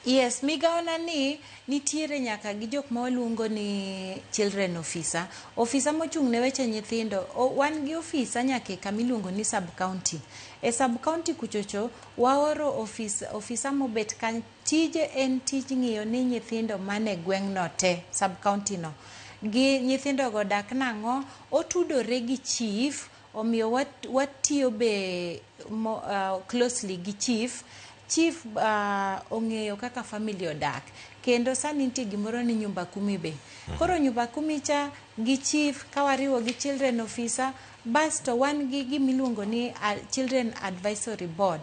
Yes, migawona ni nitiere nyaka gi jok ma waluongo ni children officer. Ofisa mochung' ne weche nyithindo, wan gi ofisa nyaka e kama iluongo ni sub county. E sub county kuchocho, waoro ofisa mobet kanyo. Tije en tij ng'iyo ni nyithindo mane gweng'no te, sub county no, gi nyithindogo dak nang'o, otudore gi chief, omiyo watiyo be closely gi chief. Chief ong'eyo kaka family odak, kendo sani nitie gimoro ni nyumba kumi be. Koro nyumba kumi cha gi chief, ka wariwo gi children officer, basto wan gi gimiluongo ni children advisory board,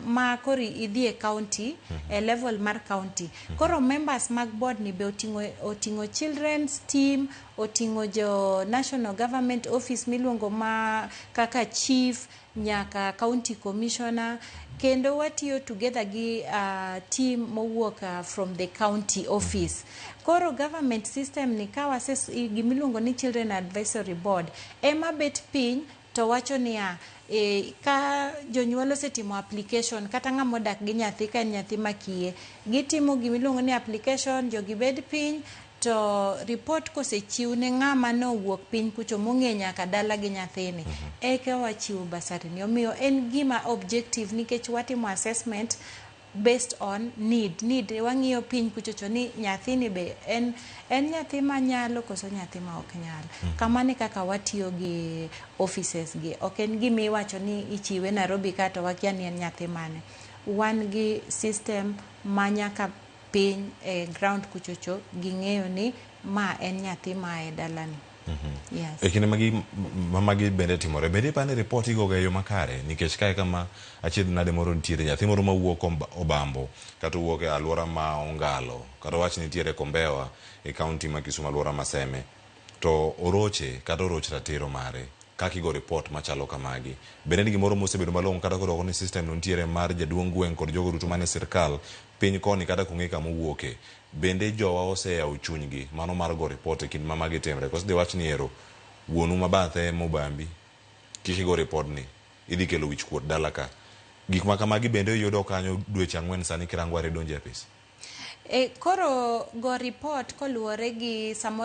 ma koro idhi e county, e level mar county. Koro members mag board ni be oting'o children's team, oting'o jo national government office miluongo ma kaka chief nyaka county commissioner, kendo watiyo together gi team mowuok from the county office. Koro government system ni, ka wase gimiluongo ni children advisory board ema bet piny to wacho niya, ka jonyuol osetimo application kata ng'ama odak gi nyathi, ka en nyathi makiye, gitimo gimiluongo ni application, jogi bed piny to report kosechiw ne ng'ama nowuok piny kucho mong'e nyaka dala gi nyathini, eka wachiwo bursary ni. Omiyo en gima objective nikech watimo assessment based on need. Wang'iyo piny kuchocho ni nyathini be en nyathi manyalo koso nyathi ma ok nyal. Kamano e kaka watiyo gi offices gi. Ok en gima iwacho ni ichiwe Nairobi ka to wakia ni en nyathi mane. Wan gi system ma nyaka piny e ground kuchocho ging'eyo ni ma en nyathi ma e dalani. Yes. E kinde magi ma magi bende timore, bende ipani report igoga e yo makare? Nikech kae kama achiedh nade moro nitiere, nyathi moro mawuok Obambo kata owuok e alwora ma Ongalo, kata wach nitiere Kombewa e kaunti ma Kisumu, alwora ma Seme, to oroche kata oroch ratiro mare, kaka igo report machalo kamagi, bende en gimoro mosebedo malong'o kata koro ni system no nitiere mar jaduong' gweng' kod jogo duto mane sirkal piny koni kata kong'e kama owuoke, bende jowa oseyawo chunygi mano mar go report e kind ma magi timre? Koso dhi wach ni ero wuonu ma bathe mobambi, kik igo report ni idhi kelo wich kuot dala ka. Gik ma kamagi bende yudo kanyo dweche 4 sani kirango are donjo e apis. Koro go report koluwore gi samoro.